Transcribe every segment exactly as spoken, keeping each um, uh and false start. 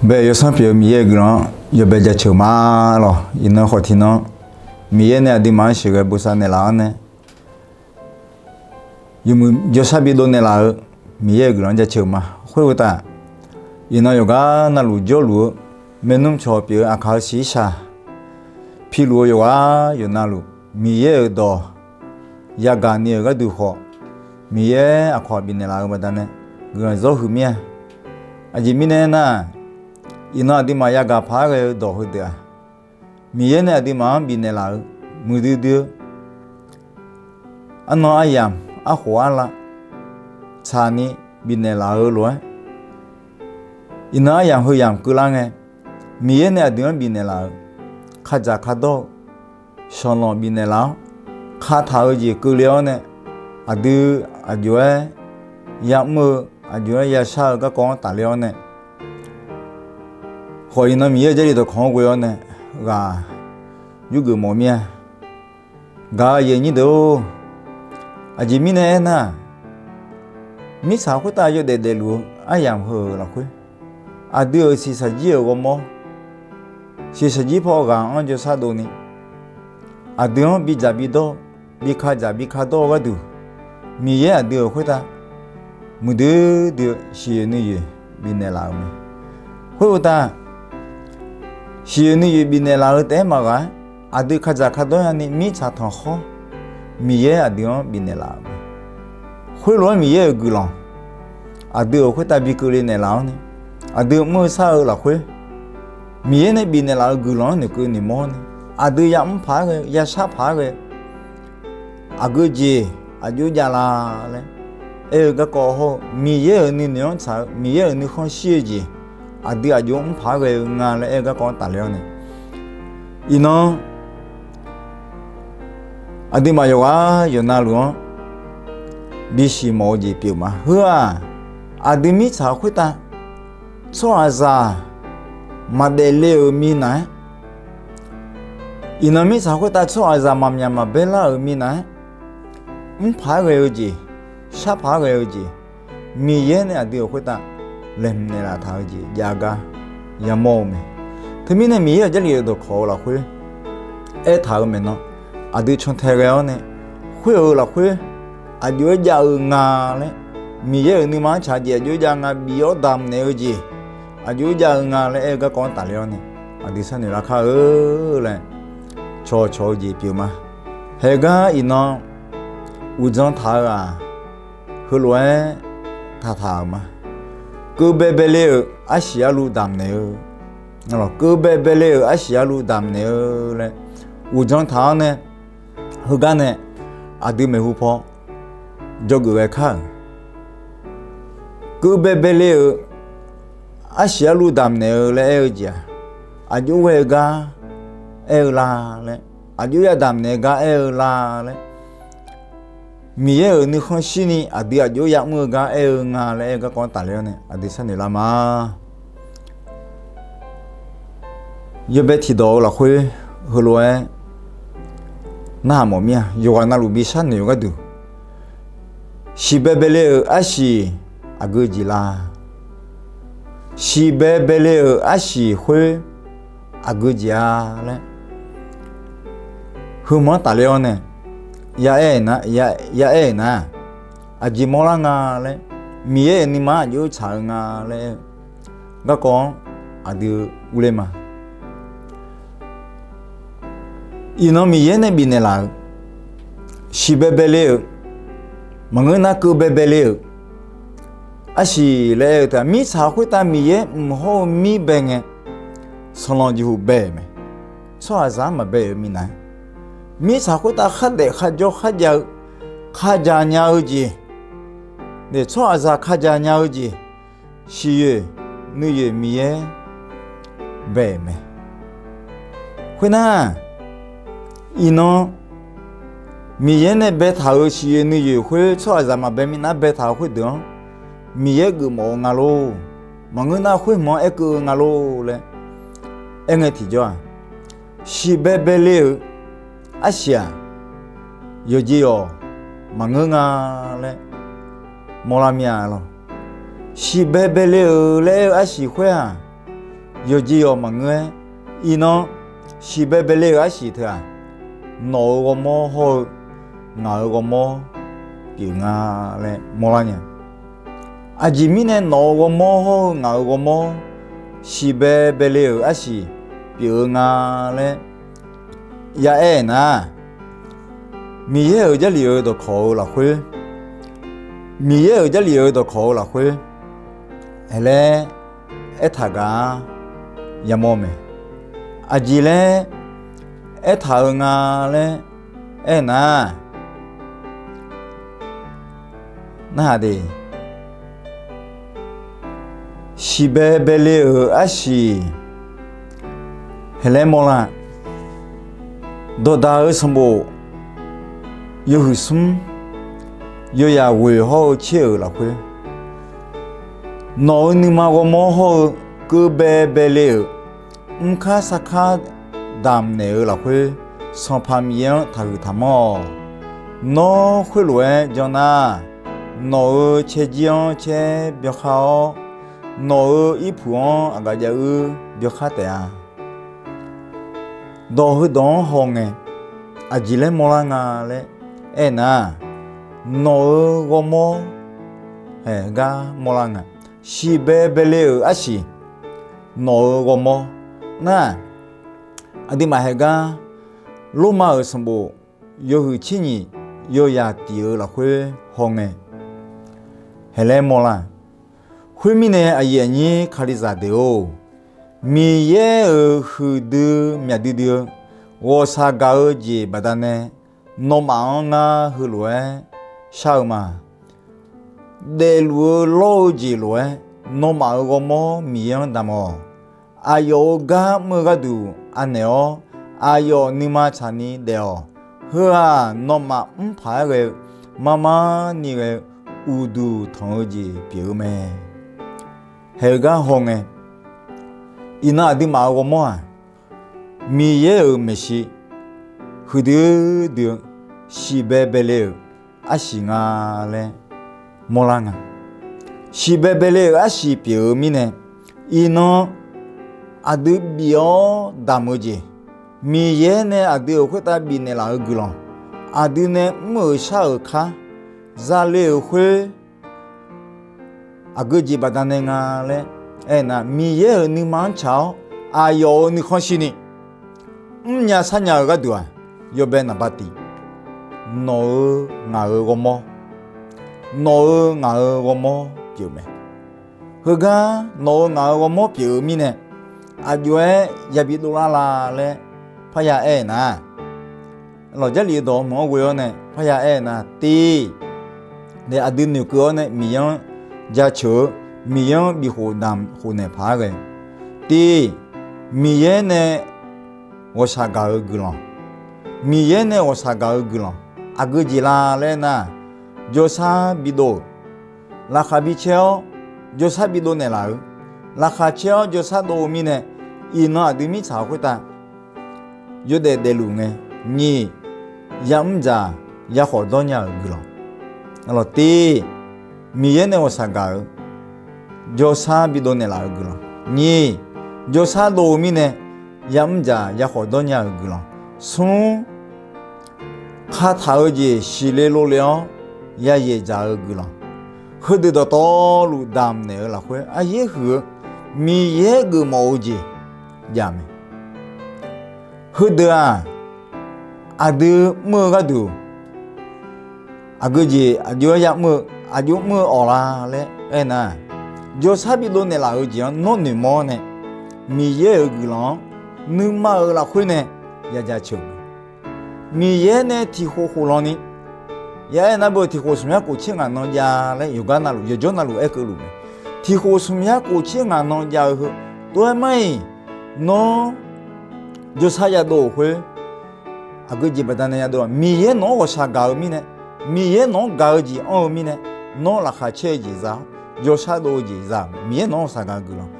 Bae yawsanr pyeuf-eu Miqyaer-euq guiqlanq-anr yawbae jaceuq ma lawq. Iqnan khawf tiqnan, Miqyaer nae aqduimaf-anr sheuqghae bosav naeqlaf-awr nae, yawmuiq jawrshar bidov naeqlaf-eu Miqyaer-euq guiqlanq-anr jaceuq ma. Khoeruqtaf, iqnan yawqghaq navluf jawrluf-eu maernmr cawq pyeuf-eu aqkaq-eu shiqshaq piluf-eu yawqghaq yawqnavluf, Miqyaer-euq dawq yagaq ni-euq gharduq khawf, Miqyaer aqkawq bifnaeq laf-eu baqdanae guiqlanq zawr huiq mir-a. Aqjeq mirnae aernar, iqnan aqduimaf yagaq paq-aer ghae-eu dawq heudeuq-aq, Miqyaer nae aqduimaf-anr bifnaeq laf-eu muiqdui dui-eu arnan aryamq arkhof arlav tsaqni bifnaeq laf-eu lof-aer, iqnan aryamq heu yamq keuvlar ngae, Miqyaer nae aqdui-anr bifnaeq laf-euq kadzaq kadawr-eu sanqlanq bifnaeq laf-awr, kataq-eu jeq keuvle-awr nae, aqdui aqjox-aer ya'mr-eu, aqjox-aer yashar-eu garkawv-anr tafler-awr nae, khawf iqnan Miqyaer-euq Jarlif dawqkawq-anr ghoe-awr nae ghaq yurgeuf mawf mir-a. Gaq-eu aqyuif aqnyir deuq-or, aqjeq mirnae aernar, mirtsaq khoertav yawdaef daefluf-eu aryamq heu-euq lafkhoer, aqdui-euq shiqshaq jir-euq ghawrmawr, shiqshaq jir paw ghaq-anr jawrshar dovni, aqdui-anr bidzaq bidawr, bika dzaq bika dawr-eu gharduq, Miqyaer aqdui-euq khoertav muiqdui dui-eu siqyoeq nuiyoeq bifnaeq laf-euq mae. Khoeruqtaf, siqyoeq nuiyoeq bifnaeq laf-eu taef-aer maqghaq-aer, aqdui kadzaq kadawr ya'ni mirtsaq tanqkhawr Miqyaer aqdui-anr bifnaeq laf-euq mae. Khoerlof-aer Miqyaer-euq guiqlanq aqdui-euq khoertav bi keuvle naeqlaf-awr nae, aqdui mr-eu shar-eu lafkhoer, Miqyaer nae bifnaeq laf-euq guiqlanq-anr noeqkeuv noeqmawr-awr nae, aqdui ya'mr paq-aer ghae, yashar paq-aer ghae, aqgeu jeq aqjox jav la laer aer-eu garkawv hawr-eu, Miqyaer-euq nuinoeq-anr tsaq-eu, Miqyaer-euq nuikhanr shir-eu jeq aqdui aqjox mr paq-aer ghae-eu nga laer aer-eu garkawv-anr tafler-awr nae, iqnan aqduimaf yawqghaq yawqnavluf-anr bisiq mawf-eu jeq pyeuf ma. Heu-aq, aqdui mirtsaq khoertav tsawrhaqzaq maqdaef le-euq minav-aer, iqnan mirtsaq khoertav tsawrhaqzaq maqmyaq maqbaer lar-euq minav-aer, mr paq-aer ghae-eu jeq, shar paq-aer ghae-eu jeq, Miqyaer nae aqdui-euq khoertav laeqhmq naeqlaf taq-eu jeq jav gar yamawr-eu mae. Teumirnae Miqyaer-euq Jarlif-euq dawqkawq-eu lafkhoer aertaq-euq maeqnan, aqdui cantae ghae-awr nae, khoer-euq lafkhoer aqjox-aer jav-eu nga laer, Miqyaer-euq nuima-anr tsaq jeq aqjox-aer jav nga bif-awr damq naeq-eu jeq aqjox-aer jav-eu nga laer aer-eu garkawv-anr tafler-awr nae, aqdui sharnoeq lar kar-eu laer cawq cawq-eu jeq pyeuf ma. Haegar iqnan uqdzan taq-eu-aq, heulof-aer taqtaq-euq ma. Keuv baebae le-euq arsiq arluv damq naeq-eu, keuv baebae le-euq arsiq arluv damq naeq-eu laer uqdzan taq-awr nae, heugar nae aqdui maeqhu paw dzawgeuf ghae kar-euq. Keuv baebae le-euq arsiq arluv damq naeq-eu laer aer-eu jeq-aq, aqjox ghae-eu gar aer-eu la laer, aqjox yadamq naeq-eu gar aer-eu la laer, Miqyaer-euq nuikhanr shirni aqdui aqjox yamr-eu gar aer-eu nga laer aer-eu garkawv-anr tafler-awr nae aqdui sharnoeq lar ma. Yawbae tiqdawq-eu lafkhoer heulof-aer narhaq mawf mir-a. Yawqghaq navluf bi sharnoeq-eu gharduq, siqbae bae le-euq arsiq aqgeu jeq la? Siqbae bae le-euq arsiq khoer aqgeu jeq-a laer heumawr-anr tafler-awr nae, ya aer-euq nar, aqjeq mawrlar nga laer, Miqyaer-euq nuima-anr aqjox tsaq-eu nga laer aer-eu garkawv-anr aqdui urler ma. Iqnan Miqyaer nae bifnaeq laf-euq, siqbae bae le-euq, maqngeur nar keuv bae bae le-euq arsiq laer aer-eu teu-aq, mirtsaq khoertav Miqyaer mq hawr-eu mir bae ngae, sanqlanq jeqhuq bae-euq mae. Tsawrhaqzaq-anr maqbae-euq minav-aer, mirtsaq khoertav khardaef kharjawr kharjav-eu, kharjaq nya-eu jeq, tsawrhaqzaq kharjaq nya-eu jeq, siqyoeq nuiyoeq Miqyaer bae-euq mae. Khoernar, iqnan Miqyaer nae baetaq-euq siqyoeq nuiyoeq khoer tsawrhaqzaq maqbae minav baetaq-euq khoerdeuq-anr Miqyaer geufmawf-eu nga lor. Maqngeur nar khoer hmq-anr aerkeuv-eu nga lor laer aerngae tiqjawr-aq, siqbae bae le-euq arsiq-aq, yawqjeq yawq maqngeur nga laer mawrlar mir-a lor. Siqbae bae le-euq laer aer-eu arsiq khoer-aq, yawqjeq yawq maqngeur-aer, iqnan shiqbae baele-euq arsiq teu-aq, nawq-euq ghawrmawr hawr-eu ngaq-euq ghawrmawr pyeuf nga laer mawrlar nya. Aqjeq mirnae nawq-euq ghawrmawr hawr-eu ngaq-euq ghawrmawr shiqbae baele-euq arsiq pyeuf-eu nga laer ya aer-eu nar, Miqyaer-euq Jarlif-euq dawqkawq-eu lafkhoer, Miqyaer-euq Jarlif-euq dawqkawq-eu lafkhoer, aerlaer aertaq gaq-ar yamawr mae. Aqjeq laer aertaq-eu nga laer aer-eu nar, narhaq de, shiqbae baele-euq arsiq haeqlaer mawrlar. Dawqdaq-eu sanqbof yawhuiq smr, yawyaq ghoeq hawr-eu caer-euq lafkhoer, nawq-euq nuima ghawrmawr hawr-eu keuvbae baele-euq mrkar sarkar damq naeq-eu lafkhoer, Sanqpaq Miqyaer-anr taqhuiq taqmanr-awq. Nawr khoerlof-aer jan nar, nawq-euq caerjir-anr caer byawkhar-awr, nawq-euq irpuq-anr aqgaf jav-uir byawkhar taef-a. Dawq heudawq-anr hawngae, aqjeq laer mawrlar nga laer aernar, nawq-euq ghawrmawr haeq gar mawrlar nga. Shiqbae baele-euq arsiq, nawq-euq ghawrmawr nar, aqduimaf haeq gar Lormav-euq sanqbof yawhuiq tser nyiq yawyaq tiq-eu lafkhoer hawngae, haeqlaer mawrlar. Khoermirnae, aqyuif aqnyir Kalizaq deuq-or, Miqyaer-euq huiqdui myaq duidui-eu ghawqshaq gaq-eu jeq baqdanae, nawmaf-anr ngar heulof-aer shar-eu ma. Daefluf-eu lawr-eu jeq lof-aer, nawmaf-euq ghawrmawr Miqyaer-anr damq-awq. Aqyawf-euq gar mr-eu gharduq anaeq-awr, aqyawf nuima tsaqni daef-awq. Heu-aq, nawmaf mrpaq-aer ghae-eu marmar ni ghae-eu uqduq tanq-eu jeq pyeuf-eu mae. Haeq-eu gar hawngae, iqnan aqduimaf-euq ghawrmawr-aq, Miqyaer-euq maeqshi huiqdui dui-eu shiqbae baele-euq arsiq nga laer mawrlar nga. Shiqbae baele-euq arsiq pyeuf-eu mirnae, iqnan aqdui bif-awr damq-eu jeq, Miqyaer nae aqdui-euq khoertav bifnaeq laf-eu guiqlanq, aqdui nae mr-euq shar-euq kar, zale-euq khoer, aqgeu jeq baqdanae nga laer aernar, Miqyaer-euq nuima-anr tsaq-awr aqyawf-euq nuikhanr shirni mrnya sharnya-eu gharduq-aq, yawbae naqba tiq, nawq-euq ngaq-euq ghawrmawr, nawq-euq ngaq-euq ghawrmawr pyeuf mae. Heugar nawq-euq ngaq-euq ghawrmawr pyeuf-eu mirnae, aqjox-aer yabi dovlar la laer parya aer-eu nar, lawq, Jarlif-eu dawq mq-anr ghoe-awr nae parya aer-eu nar, tiq, nae aqdui noeqkeuv-awr nae Miqyaer-anr jaceuq-eu, Miqyaer-anr bifkhof damq khofnaeq paq-aer ghae, tiq, Miqyaer nae ghawqshaq gaq-eu guiqlanq, Miqyaer nae ghawqshaq gaq-eu guiqlanq aqgeu jeq la laer nar, jawrshar bidov-euq, laqkhaq bicaer-awr jawrshar bidov naeqlaf-eu, laqkhaq caer-awr jawrshar dov-eu mirnae, iqnan aqdui mirtsaq-euq khoertav yawdaef daefluf ngae, nyiq, ya'mr dzaq yakhawf dawrnya-euq guiqlanq, tiq, Miqyaer nae ghawqshaq gaq-eu jawrshar bidov naeqlaf-eu guiqlanq, nyiq, jawrshar dov-eu mirnae ya'mr dzaq yakhawf dawrnya-euq guiqlanq, smr, kataq-eu jeq siqle lovle-awr yayaeq dzaq-eu guiqlanq, heudeuq dawqtawvluf damq naeq-eu lafkhoer aryaer huiq-eu Miqyaer geufmawf-eu jeq jav mae. Heudeuq-aq, aqdui mr-eu gharduq aqgeu jeq aqjox-aer ya'mr-eu, aqjox mr-eu awq la laer aernar, jawrshar bidov naeqlaf-eu jeq-anr nawr noeqmawr-awr nae, Miqyaer-euq guiqlanq-anr nuima-euq lafkhoer nae yajaceuq, Miqyaer nae tiq khof khof lan ni, ya aer nar beu tiq khof smq yar khof tser ngaq nan jav laer yawqgar navluf yawqjawr navluf aerkeuv luf mae. Tiq khof smq yar khof tser ngaq nan jav-eu heu tov-aer mar-iq, nawr jawrshar yadov-euq khoer, aqgeu jeq baqdanae yadov-aq, Miqyaer nawq-anr ghawqshaq gaq-eu mirnae, Miqyaer nawq-anr gaq-eu jeq anr-eu mirnae, nawr laqkhaq caer-eu jeq za-awr jawrshar dov-eu jeq za-euq mae. Miqyaer nawq-anr ghawqshaq gaq-eu guiqlanq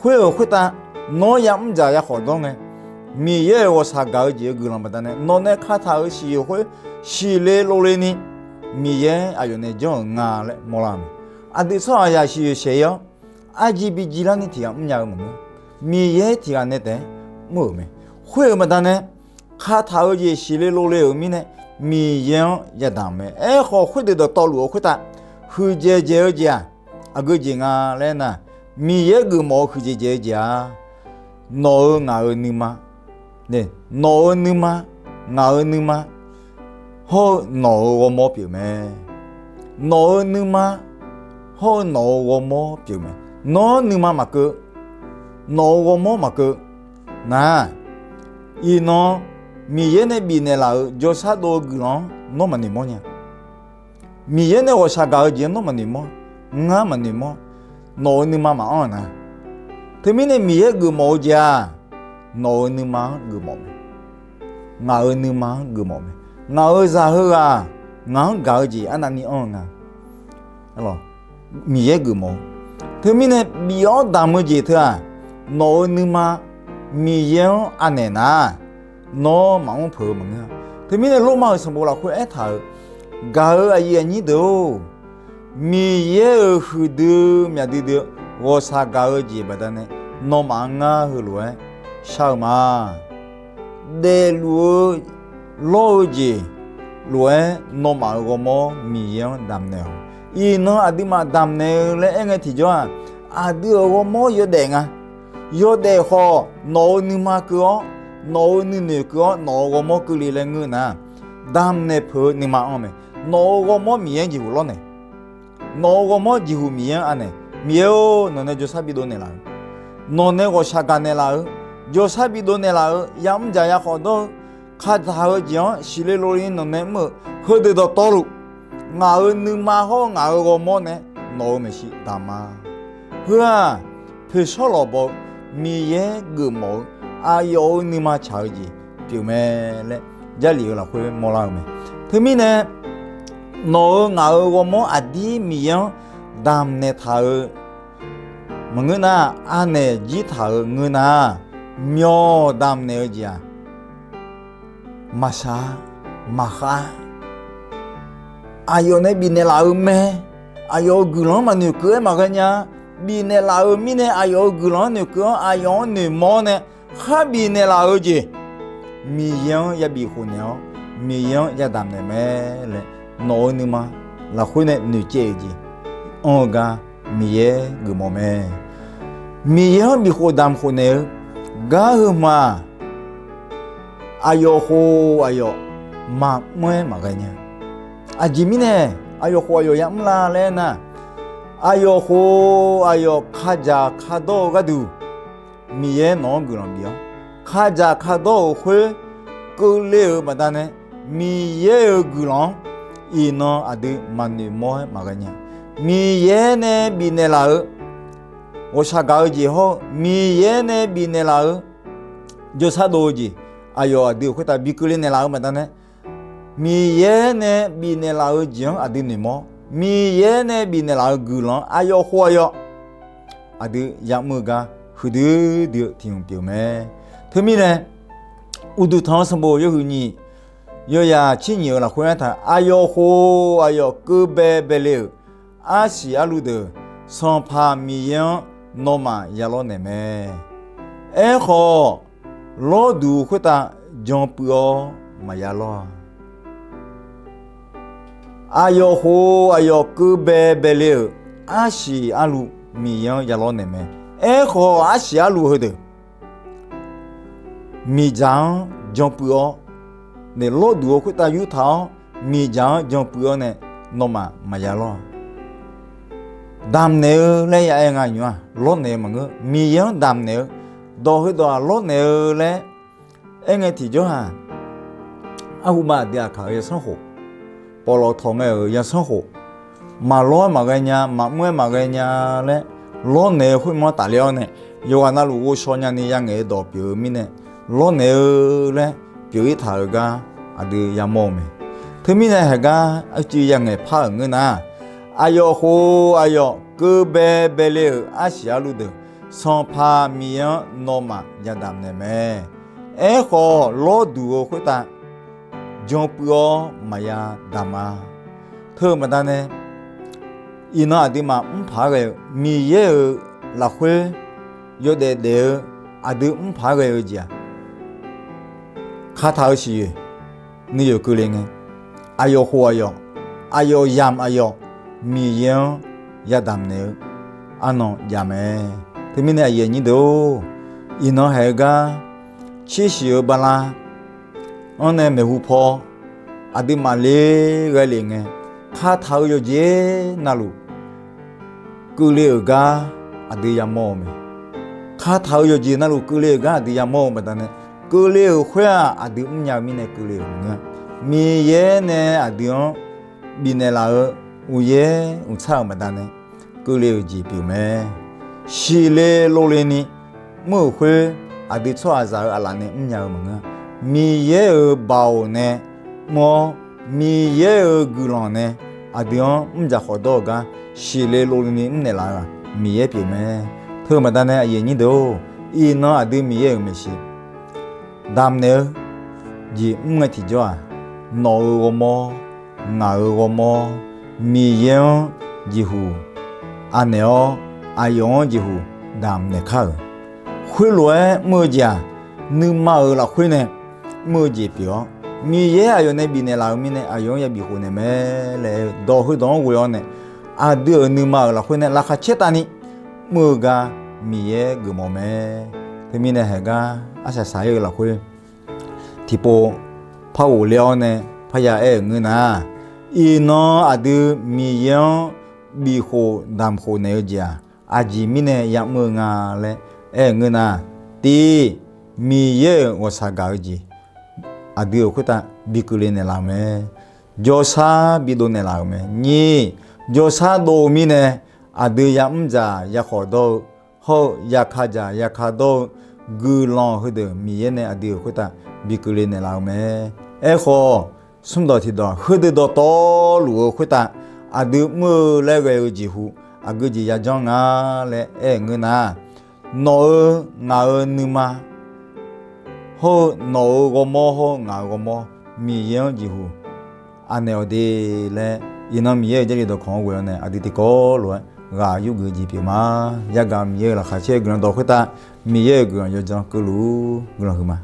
khoer-euq khoertav, nawr ya'mr dzaq yakhawf dawr ngae, Miqyaer-euq ghawqshaq gaq-eu jeq-eu guiqlanq baqdanae nawq nae kataq-euq siq-euq khoer siqle lovle ni, Miqyaer aqyawf nae janr-euq nga laer mawrlar-eu mae. Aqdui tsawrhaq yasiq yawshaef-ir-awr, arjir bijir larni tiq ghaq mrnya-eu maqngeur. Miqyaer tiqghaq nae taef-aer mr-euq mae. Khoer-euq baqdanae, kataq-eu jeq siqle lov le-euq mirnae, Miqyaer-anr yadamq mae. Aerkhawf, khoerdeuq dawqtawvluf-eu khoertav huiqdzaeq dzaeq-eu jeq-aq, aqgeu jeq nga laer nar, Miqyaer geufmawf-eu huiqdzaeq dzaeq-eu jeq-aq, nawq-euq ngaq-euq nuima, nawq-euq nuima, ngaq-euq nuima, hawr-eu nawq-euq ghawrmawr pyeuf mae. Nawq-euq nuima, hawr-eu nawq-euq ghawrmawr pyeuf mae. Nawr nuima maqkeuv, nawq-euq ghawrmawr maqkeuv nar, iqnan Miqyaer nae bifnaeq laf-euq jawrshar dov-eu guiqlanq-anr nawr maqnoeq mawr nya. Miqyaer nae ghawqshaq gaq-eu jeq-anr nawr maqnoeq mawr, ngar maqnoeq mawr, nawq-euq nuima maqanr-euq nar. Teumirnae Miqyaer geufmawf-eu jeq-aq, nawq-euq nuima-anr geufmawf mae. Ngaq-euq nuima-anr geufmawf mae. Ngaq-euq zaq heughaq ngaq-anr gaq-eu jeq arnavni anr-eu nga. Miqyaer geufmawf-eu. Teumirnae bif-awr damq-eu jeq teu-aq, nawq-euq nuima Miqyaer-anr anaeq nar, nawr maqmr peuq-eu maqngeur-a. Teumirnae Lormav-euq sanqbof lafkhoer aertaq-euq, gaq-euq aqyuif aqnyir deuq-or, Miqyaer-euq huiqdui myaq duidui-eu ghawqshaq gaq-eu jeq baqdanae, nawmaf-anr ngar heulof-aer shar-eu ma. Daefluf-eu lawr-eu jeq lof-aer nawmaf-euq ghawrmawr Miqyaer-anr damqnaeq-awq. Iqnan aqduimaf damqnaeq-eu laer aerngae tiqjawr-aq, aqdui-euq ghawrmawr yawdaef nga. Yawdaef khawf, nawq-euq nuima keuv-awr, nawq-euq nuinoeq keuv-awr, nawq-euq ghawrmawr keuvle laer ngeur nar, damqnaeq peuq-eu nuima anr mae. Nawq-euq ghawrmawr Miqyaer-anr jeqhuq lawrnaeq. Nawq-euq ghawrmawr jeqhuq Miqyaer-anr anaeq. Miqyaer-or, nawq nae jawrshar bidov naeqlaf-eu, nawq nae ghawqshaq gaq naeqlaf-eu, jawrshar bidov naeqlaf-eu, yamr dzaq ya khawf dawr-eu, kataq-eu jeq-anr siqle lov le nawq nae mr-euq heudeuq dawqtawvluf, ngaq-euq nuima hawr-eu ngaq-euq ghawrmawr nae nawq-euq maeqshi damq ma. Heu-aq, poeqshawr lawqbaw-eu Miqyaer geufmawf-eu aqyawf-euq nuima tsaq-eu jeq pyeuf mae laer Jarlif-eu lafkhoer mawrlar-eu mae. Teumirnae nawq-euq ngaq-euq ghawrmawr aqdir Miqyaer-anr damqnaeq taq-eu maqngeur nar, anaeq jir taq-euq ngeur nar, myawq damqnaeq-eu jeq-aq, maqshaq-a, maqkhav-a. Aqyawf nae bifnaeq laf-euq mae. Aqyawf-euq guiqlanq-anr maqnoeqkeuv-aer maqghae nya. Bifnaeq laf-euq mirnae aqyawf-euq guiqlanq-anr noeqkeuv-awr, aqyawf-anr noeqmawr-awr nae khar bifnaeq laf-eu jeq, Miqyaer-anr yabif khofnaeq-awr, Miqyaer-anr yadamq naeq mae laer nawq-euq nuima lafkhoer nae noeqcaev-euq jeq anr-eu gar Miqyaer geufmawf mae. Miqyaer-anr bifkhof damq khofnaeq-eu gar heu hmq-aq, aqyawf khof aqyawf maqmr-aer maqghae nya. Aqjeq mirnae aqyawf khof aqyawf yamr la laer aernar, aqyawf khof aqyawf kadzaq kadawr-eu gharduq Miqyaer nawq-anr guiqlanq bif-awr, kadzaq kadawr-euq khoer keuvle-euq baqdanae, Miqyaer-euq guiqlanq-anr iqnan aqdui maqnoeq mawr-aer maqghae nya. Miqyaer nae bifnaeq laf-eu ghawqshaq gaq-eu jeq hawr-eu, Miqyaer nae bifnaeq laf-eu jawrshar dov-eu jeq, aqyawf aqdui-euq khoertav bi keuvle naeqlaf-eu baqdanae, Miqyaer nae bifnaeq laf-eu jeq-anr aqdui noeqmawr, Miqyaer nae bifnaeq laf-eu guiqlanq-anr aqyawf khof aqyawf aqdui yamr-eu gar huiqdui dui-eu tiq hmq pyeuf mae. Teumirnae, uqduq tanq-eu sanqbof yawhuiq nyiq, yawyaq tser nyiq-euq lafkhoer aertaq, aqyawf khof aqyawf keuv bae bae le-euq arsiq arluv deuq, Sanqpaq Miqyaer-anr nawmaf ya lawrnaeq mae. Aerkhawf, lawrduq khoertav janpuiv-awr maqya lawr-a. Aqyawf khof aqyawf keuv bae bae le-euq arsiq arluv Miqyaer-anr ya lawrnaeq mae. Aerkhawf, arsiq arluv heudeuq miqdzaq-anr janpuiv-awr, nae lawrduq-eu khoertav yurtaq-awr, miqdzaq-anr janpuiv-awr nae nawmaf maqya lawr-a. Damqnaeq-eu laer ya aer nga nymr-aq, lawrnaeq-eu maqngeur. Miqyaer-anr damqnaeq-eu, dawq heudawq-aq lawrnaeq-eu laer aerngae tiqjawr-aq, arhumav aqdui aqkaq-euq yasanr khof, pawqlawq tawq ngae-euq yasanr khof, maqlawr-aer maqghae nya, maqmr-aer maqghae nya laer lawrnaeq-eu khoermawr tafler-awr nae, yawqghaq navluf ghovshaw nyani yangaeq-eu dawq pyeuf-eu mirnae, lawrnaeq-eu laer pyeuf-ir taq-euq gar aqdui yamawr-eu mae. Teumirnae haiq gar arcuiv yangaeq par-euq ngeur nar, aqyawf khof aqyawf keuv bae bae le-euq arsiq arluv deuq, Sanqpaq Miqyaer-anr nawmaf yadamq naeq mae. Aerkhawf, lawrduq-eu khoertav janpuiv-awr maqya damq-a. Teu-eu baqdanae, iqnan aqduimaf mrpaq-aer ghae-eu Miqyaer-euq lafkhoer yawdaef daef-eu aqdui mrpaq-aer ghae-eu jeq-aq, kataq-eu siqyoeq nuiyoeq keuvle ngae, aqyawf khof aqyawf, aqyawf yamq aqyawf, Miqyaer-anr yadamq naeq-eu arnan jav mae. Teumirnae aqyuif aqnyir deuq-or, iqnan haiq-eu gar, tser shiq-eu bala anr nae maeqhu paw aqduimaf le ghae lef ngae, kataq-eu yawqjeq navluf keuvle-euq gar aqdui yamawr-eu mae. Kataq-eu yawqjeq navluf keuvle-euq gar aqdui yamawr-eu baqdanae, keuvle-euq khoer-aq, aqdui mrnya-eu mirnae keuvle-euq maqngeur. Miqyaer nae aqdui-anr bifnaeq laf-eu uqyaer uqtsar-euq baqdanae keuvle-euq jeq pyeuf mae. Siqle lovle ni mr-euq khoer, aqdui tsawrhaqzaq-euq aqlaf nae mrnya-eu maqngeur. Miqyaer-euq baoq nae mr-awr, Miqyaer-euq guiqlanq nae aqdui-anr mrdzaq khawf dawr-eu gar, siqle lovle ni mrnaeq laf-eu-aq, Miqyaer pyeuf mae. Teu baqdanae aqyuif aqnyir deuq-or, iqnan aqdui Miqyaer-euq maeqshi damq naeq-eu jeq mr ngae tiqjawr-aq, nawq-euq ghawrmawr, ngaq-euq ghawrmawr, Miqyaer-anr jeqhuq anaeq-awr, aqyawf-anr jeqhuq damq naeq kar-euq. Khoerlof-aer mr-eu jeq-aq, nuima-euq lafkhoer nae mr-eu jeq pyeuf-awr, Miqyaer aqyawf nae bifnaeq laf-euq mirnae aqyawf-anr yabif khof naeq mae laer dawq heudawq-anr ghoe-awr nae, aqdui-euq nuima-euq lafkhoer nae laqkhaq caer tavni mr-eu gar Miqyaer geufmawf mae. Teumirnae haiq gar arsaq saq-ir-eu lafkhoer tiqpov par ghofler-awr nae parya aer-euq ngeur nar, iqnan aqdui Miqyaer-anr bifkhof damq khof naeq-eu jeq-aq, aqjeq mirnae yamr-eu nga laer aer-euq ngeur nar, tiq, Miqyaer-euq ghawqshaq gaq-eu jeq aqdui-euq khoertav bi keuvle naeqlaf-euq mae. Jawrshar bidov naeqlaf-euq mae. Nyiq, jawrshar dov-eu mirnae aqdui yamr dzaq yakhawf dawr-eu hawr-eu yaka dzaq yaka dawr-eu guiqlanq heudeuq Miqyaer nae aqdui-euq khoertav bi keuvle naeqlaf-euq mae. Aerkhawf, smrdawq tiqdawq heudeuq dawqtawvluf-eu khoertav aqdui mr-eu laer ghae-eu jeqhu aqgeu jeq yajanr nga laer aer-euq ngeur nar, nawq-euq ngaq-euq nuima hawr-eu nawq-euq ghawrmawr hawr-eu ngaq-euq ghawrmawr Miqyaer-anr jeqhu anaeq-awq de laer, iqnan Miqyaer-euq Jarlif dawqkawq-anr ghoe-awr nae aqdui tiqkawv lof-aer ghaq yurgeuf jeq pyeuf ma. Yagaq Miqyaer-euq laqkhaq caer-eu guiqlanq dawq khoertav Miqyaer-euq guiqlanq yawdzanr keuvluf-ur guiqlanq huiqma.